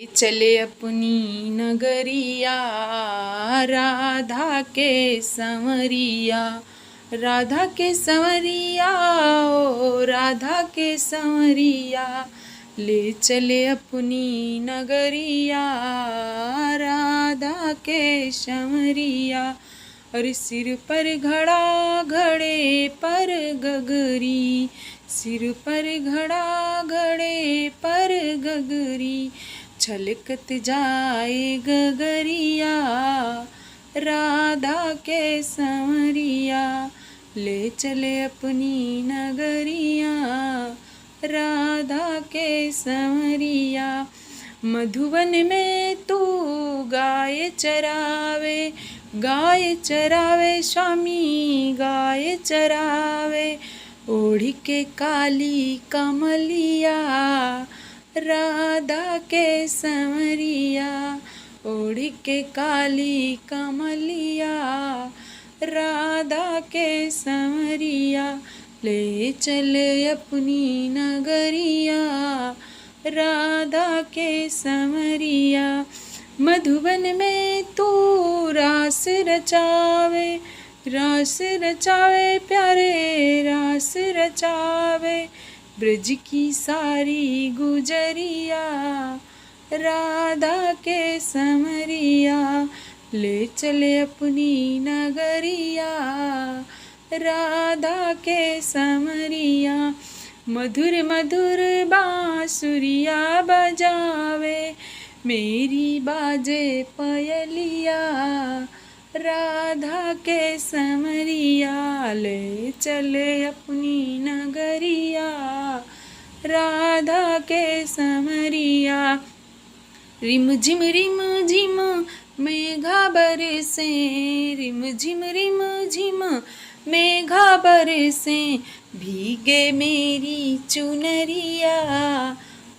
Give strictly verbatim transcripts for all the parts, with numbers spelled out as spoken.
चले अपनी नगरिया राधा के संवरिया, राधा के संवरिया, ओ राधा के संवरिया, ले चले अपनी नगरिया राधा के संवरिया। अरे सिर पर घड़ा घड़े पर गगरी, सिर पर घड़ा घड़े पर गगरी, छलकत जाए गगरिया राधा के संवरिया, ले चले अपनी नगरिया राधा के संवरिया। मधुवन में तू गाय चरावे, गाय चरावे स्वामी, गाय चरावे, ओढ़ि के काली कमलिया राधा के संवरिया, ओढ़ि के काली कमलिया राधा के संवरिया, ले चले अपनी नगरिया राधा के संवरिया। मधुवन में तू रास रचावे, रास रचावे प्यारे, रास रचावे ब्रज की सारी गुजरिया राधा के संवरिया, ले चले अपनी नगरिया राधा के संवरिया। मधुर मधुर बांसुरिया बजावे, मेरी बाजे पयलिया राधा के संवरिया, ले चले अपनी नगरिया राधा के संवरिया। रिम झिम रिम झिम मेघा बरसे, रिम झिम रिम झिम मेघा बरसे, भीगे मेरी चुनरिया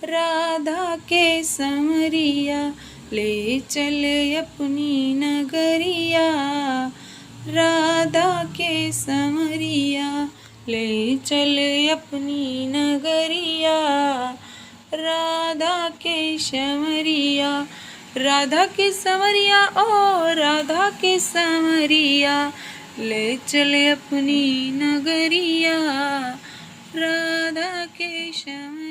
राधा के संवरिया, ले चले अपनी नगरिया राधा के संवरिया, ले चले अपनी नगरिया राधा के संवरिया। राधा के संवरिया, ओ राधा के संवरिया, ले चले अपनी नगरिया राधा के संवरिया।